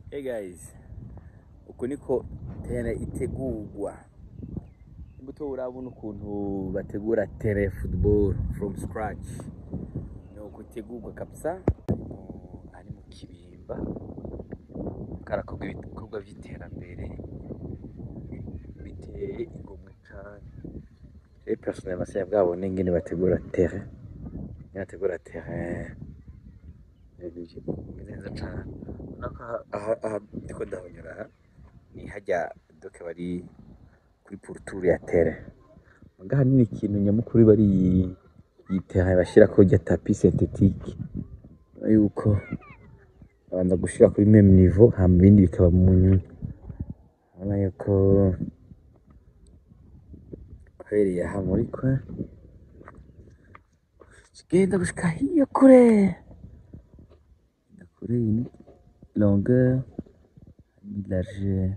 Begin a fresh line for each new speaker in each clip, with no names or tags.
Hey guys, uku niko terrain itegurwa. Imbuto urabona ukuntu bategura terrain football from scratch. Ni uku itegurwa kabisa. Ari mu Kibimba. Karakorwa ibikorwa vy'iterambere biteye igomwe cane. Rero personnellement sinabwabone ingene bategura terrain. Ingene bategura terrain ibintu bimeze neza cane. Urabona ko aha ndiko ndahonyora aha ni harya donc bari kuri pourtour ya terrain. Muga ahanini ikintu nyamukuru iba ari iyi terrain bashirako irya tapis synthétique. Urabona yuko babanza gushira kuri même niveau, hama ibindi bikaba mu nyuma. Urabona yuko uhereye aha muri coin tugenda gushika hiyo kure. Kure, iyi ni longueur ni largeur.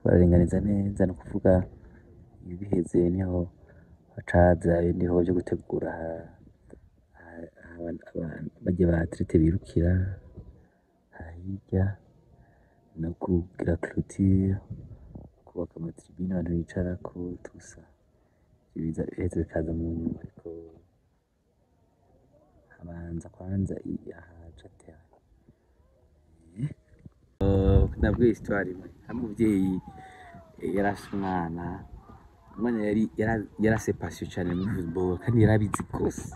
Bararinganiza neza, ni ukuvuga ibi biheze niho haca haza ibindi bikorwa vyo gutegura barya ba athlètes birukira hirya, no kugira clôture, kubaka ama tribune abantu bicarako, tout ça. Biheza bikaza mu nyuma, ariko habanza kwanza ahaja terrain. Nabwiye histoire imwe hamwe umuvyeyi yari afise umwana. Umwana yari afise passion cane muri football kandi yarabizi gose.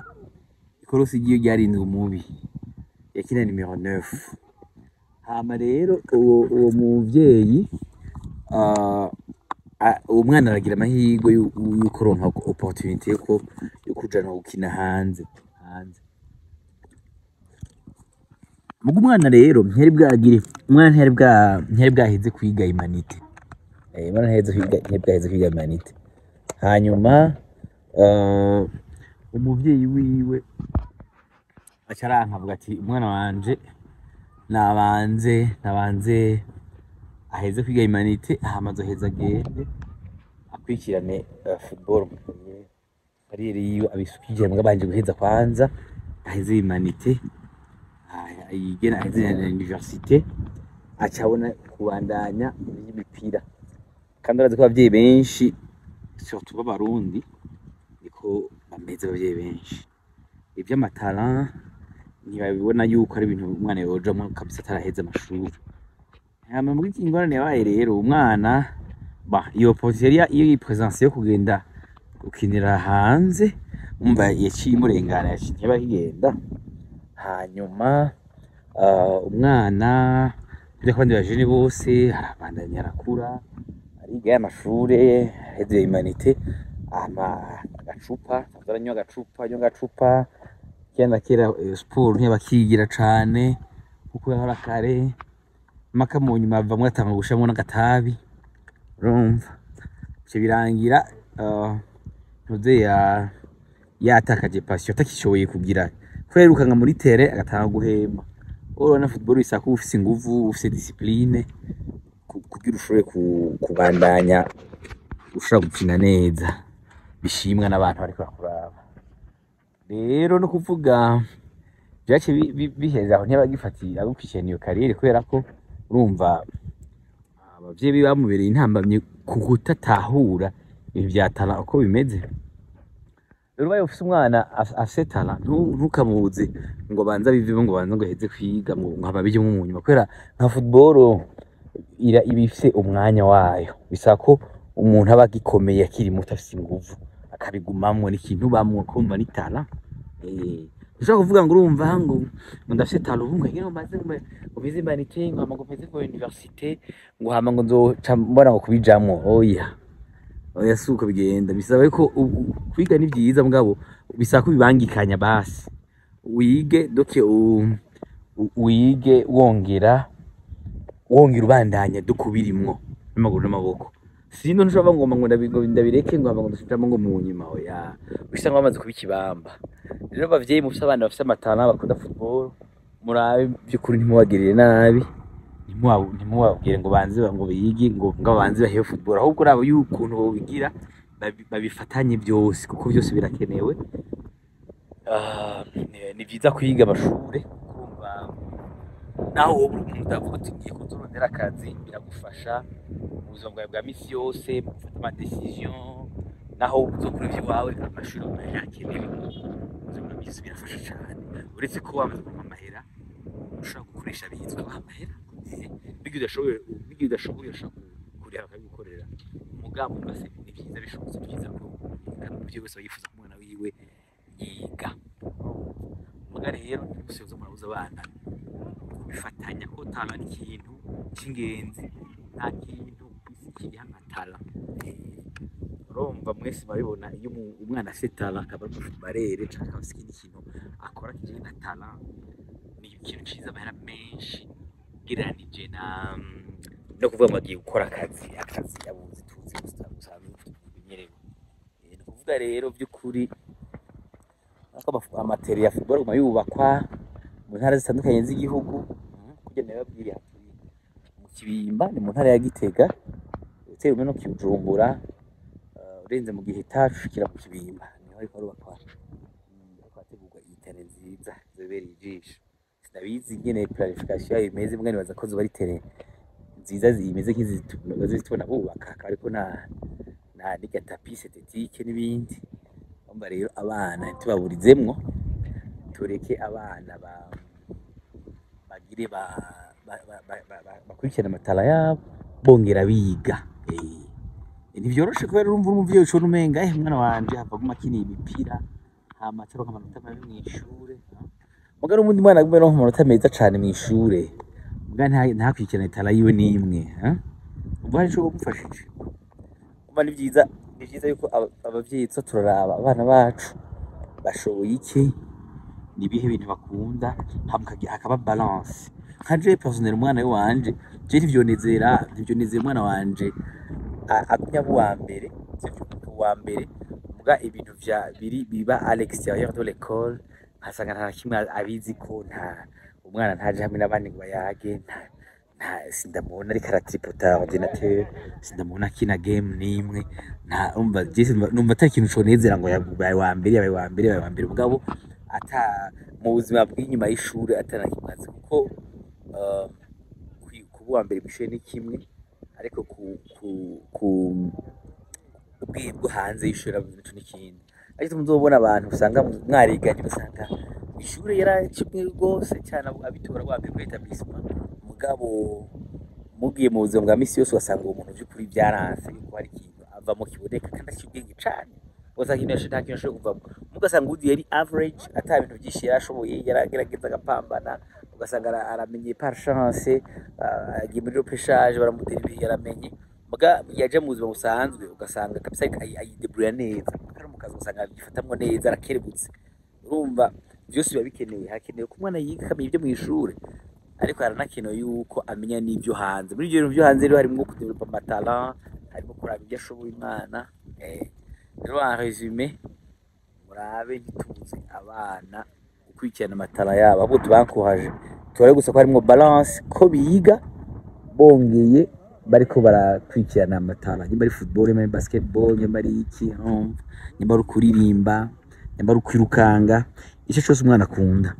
Ikorosi ryiwe ryarinzwe umubi, yakina numéro 9. Hama rero uwo muvyeyi, uwo mwana aragira amahirwe yuko aronka opportunité yo kujanwa gukina hanze. Muga umwana rero ntiyari bwagire, umwana ntiyari bwaheze kwiga humanités. Umwana ntiyari bwaheze kwiga humanités. Hanyuma umuvyeyi wiwe aca aranka, avuga ati: "Umwana wanje nabanze aheze kwiga humanités, hama azoheza agende akurikirane football mu carrière yiwe, abisukije, mugabo abanje guheza kwanza aheze humanités, yige, aheze na université, aca abona kubandanya ivy'imipira." Kandi urazi ko abavyeyi benshi, surtout b'Abarundi, niko bameze. Abavyeyi benshi ivy'ama talent ntibabibona yuko ari ibintu umwana yojamwo kabisa ataraheza amashuri. Hama muri iki ingorane yabaye rero, umwana ba iyo opportunité yari iyo yipresence yo kugenda gukinira hanze, umva yaciye imurengana, yaciye ntiyaba akigenda. Hanyuma umwana kurya kw'abandi bajene bose arabandanya, arakura, ariga y'amashure, aheze humanités, ama agacupa aza aranywa agacupa, anywa agacupa. Kera na kera sport ntiyaba akiyigira cane nkuko yahora kare. Mpaka mu nyuma avamwo atangura gushiramwo n'agatabi. Urumva ivyo birangira ntuze yatakaje passion, atakishoboye kugira kubera yirukanga muri terrain agatanga guhema. Urabona, football bisaba kuba ufise inguvu, ufise discipline kugira ushobore kubandanya ushobora gukina neza bishimwa n'abantu bariko barakuraba. Rero no kuvuga vyaciye biheza aho, ntiyaba agukurikirana iyo carrière, kubera ko urumva abavyeyi biwe bamubereye intambamyi ku kutatahura ibintu vya talent uko bimeze. Rero ubaye ufise umwana afise talent, ntukamubuze ngo abanze abivemo, ngo abanze ngo aheze kwiga, ngo hama abijemwo mu nyuma, kubera nka football iba ifise umwanya wayo. Bisaba ko umuntu aba agikomeye, akiri muto, afise inguvu, akabigumamwo. Ni ikintu bamwo kumva ni talent. Ushobora kuvuga ngo urumva ngo ndafise talent ubu, ngo ngene maze ngo mpeze humanités, ngo hama ngo mpeze ngo université, ngo hama ngo nzoca mbona ngo kubijamwo. Oya, oya, si uko bigenda. Bisaba ko kwiga ni vyiza, mugabo bisaba ko ubibangikanya. Basi wige, donc wige wongera ubandanya dukubirimwo n'amaguru n'amaboko. Sino ntushobora ngo ndabireke, ngo hama ngo ndasubiramo ngo mu nyuma. Oya, usanga bamaze kuba ikibamba. Rero bavyeyi mufise abana bafise ama talent, bakunda football, murabe vy'ukuri ntimubagirire nabi, ntimubabwire ngo banze ngo bige, ngo banze bahebe football. Ahubwo raba y'ukuntu bobigira babifatanye byose, kuko byose birakenewe. Ni vyiza kwiga amashure, kumva. Naho wowe uri umuntu utavuga uti ngiye kuzorondera akazi, biragufasha mu buzima bwawe bwa misi yose, mu gufata ama décision, naho uzokora ivy'iwawe. Amashuri akenewe mu buzima bwa misi, birafasha cane. Uretse ko wamaze kuronka amahera, ushobora gukoresha bizwi abaha amahera. Bigiye udashoboye, ushobora kuriha bakabigukorera. Mugabo mbese ni vyiza, bishobotse vyiza ko kandi umuvyeyi wese aba yifuza ko umwana wiwe yiga. Muga rero ntimusize murabuza abana kubifatanya, ko talent ni ikintu c'ingenzi. Nta kintu kw'isi kiriha nka talent. Urumva mwese murabibona, iyo umwana afise talent, akaba ari umufootballeur canke akaba afise ikindi kintu akora kijanye na talent, ni ikintu ciza amahera menshi ugereranije na no kuvuga ngo agiye gukora akazi abuzi tuzi busanzwe tumenyerewe. Ni ukuvuga rero vy'ukuri ko ama terrain ya football aguma yubakwa mu ntara zitandukanye z'igihugu. Kurya nababwiye, aha turi mu Kibimba, ni mu ntara ya Gitega. Uteye umwe no Bujumbura, urenze mu Giheta ushikira mu Kibimba, niho hariko harubakwa, hariko hategurwa iyi terrain nziza izobereye ijisho. Sinabizi ingene planification yayo imeze, mbwa nibaza ko zoba ari terrain nziza zimeze nk'izi tumaze tubona bubaka, akaba ariko na n'irya tapis synthétique n'ibindi. Urumva rero, abana ntitubaburizemwo, tureke abana bagire bakurikirane ama talent yabo bongera biga. Ntivyoroshe kubera urumva uri umuvyeyi, ucubona umenga umwana wanje hava aguma akina imipira hama acaronka amanota mabi mw'ishure. Muga n'uwundi mwana aguma aronka amanota meza cane mw'ishure, muga ntakurikirane talent yiwe n'imwe, umva hari ico womufashije. Umva ni vyiza yuko abavyeyi tuza turaraba abana bacu bashoboye iki, ni ibihe bintu bakunda, hama hakaba balance. Nka jewe personnel, umwana wanje je ntivyonezera umwana wanje agumye aba uwa mbere, sivyo, uwa mbere, muga ibintu vya biri biba à l'extérieur de l'école nkasanga nta na kimwe abizi, ko nta umwana ntaje hamwe n'abandi ngo bayage, nta sindamubona ariko aratripota ordinateur, sindamubona akina game n'imwe, nta umva je numva atari ikintu conezera ngo yabaye uwa mbere, yabaye uwa mbere, yabaye uwa mbere, mugabo ata mu buzima bw'inyuma y'ishure atana kimwe azi, kuko kuba uwa mbere mw'ishure ni kimwe, ariko ku ubwiye bwo hanze y'ishure naco n'ikindi. Ariko muzobona abantu usanga mwariganye, ugasanga ishure yaracimwe rwose cyane, abitora wa mbere kuri établissement, mugabo mugiye mu buzima bwa misi yose ugasanga uwo muntu vy'ukuri vyaranse yuko hari ikintu avamo kiboneka, kandi aciye ubwenge cane, ugasanga ikintu nta kintu ashoboye kuvamo. Mugasanga uwundi yari average, ata bintu vyinshi yarashoboye, yaragerageza agapambana, ugasanga aramenye par chance, agiye muri repêchage baramutera imbere, yaramenye. Muga yaje mu buzima busanzwe ugasanga kabisa ayidebrouilla neza, ari mu kazi ugasanga abyifatamwo neza, arakerebutse. Urumva vyose biba bikenewe. Hakenewe ko umwana yiga akamenya ibyo mw'ishure, ariko haranakenewe yuko amenya n'ibyo hanze. Muri ivyo bintu vyo hanze rero harimwo kudevelopa ama talent, harimo kuraba ibyo ashoboye umwana. Rero en résumé, murabe ntitubuze abana gukurikirana ama talent yabo, ahubwo tubankoraje, tubare gusa ko harimwo balance, ko biga bongeye bariko barakurikirana ama talent, nyimba ari football, nyimba ari basketball, nyimba ari iki, urumva, nyimba ari ukuririmba, nyimba ari ukwirukanga, ico cose umwana akunda.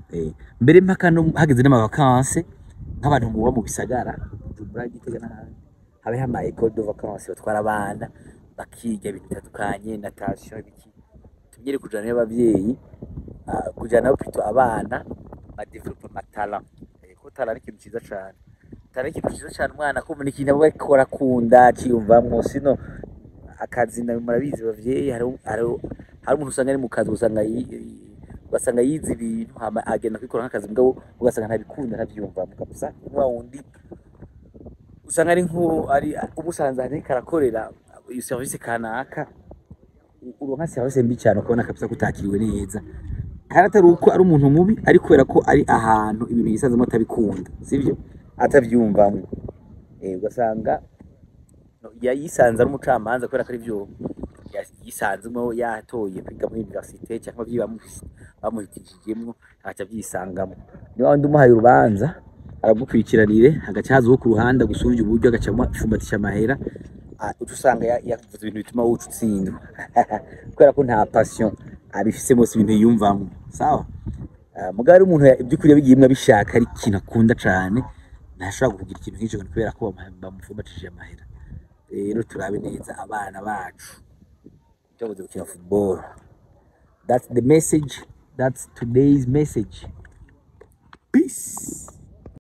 Mbere mpaka no hageze n'ama vacances, nk'abantu muba mu bisagara, Bujumbura, Gitega n'ahandi, habeho ama école de vacances batwara abana bakiga ibintu bitandukanye, natation, ibiki. Tumenyere kujana n'abavyeyi, kujana nabo plutôt, abana badevelope ama talent. Ko talent ari ikintu ciza cane, talent ari ikintu ciza cane. Umwana kumva ni ikintu aba ariko arakunda, aciyumvamwo. Sino akazi nawe murabizi bavyeyi, hari umuntu usanga ari mu kazi, ugasanga yize ibintu, hama agenda kwikora nk'akazi, mugabo ugasanga ntabikunda, ntavyiyumvamwo kabisa. Ni wa wundi usanga ari nko ari umusanze ariko arakorera iyo service kanaka, uronka service mbi cyane, ukabona kabisa ko utakiriwe neza, kandi atari uko ari umuntu mubi, ari kubera ko ari ahantu ibintu yisanzemo atabikunda, sivyo, atavyumvamwo. Ugasanga yisanze ari umucamanza kubera ko ari vyo yisanzemo, yatoye kwiga muri université cyangwa abavyeyi bamuhitishijemwo, agaca avyisangamo. Niba wundi umuhaye urubanza aragukurikiranire, hagaca haza uwo ku ruhande agusumvya uburyo, agaca amufumbatisha amahera, uca usanga yavuze ibintu bituma woca utsindwa, kubera ko nta passion abifisemo, si ibintu yiyumvamwo. Sawa. Mugabo ari umuntu iby'ukuri yabigiyemwo abishaka, ari ikintu akunda cane, ntashobora kugira ikintu nk'ico ngo ni kubera ko bamufumbatishije amahera. Rero turabe neza abana bacu tubabuze gukina football. That's the message, that's today's message. Peace.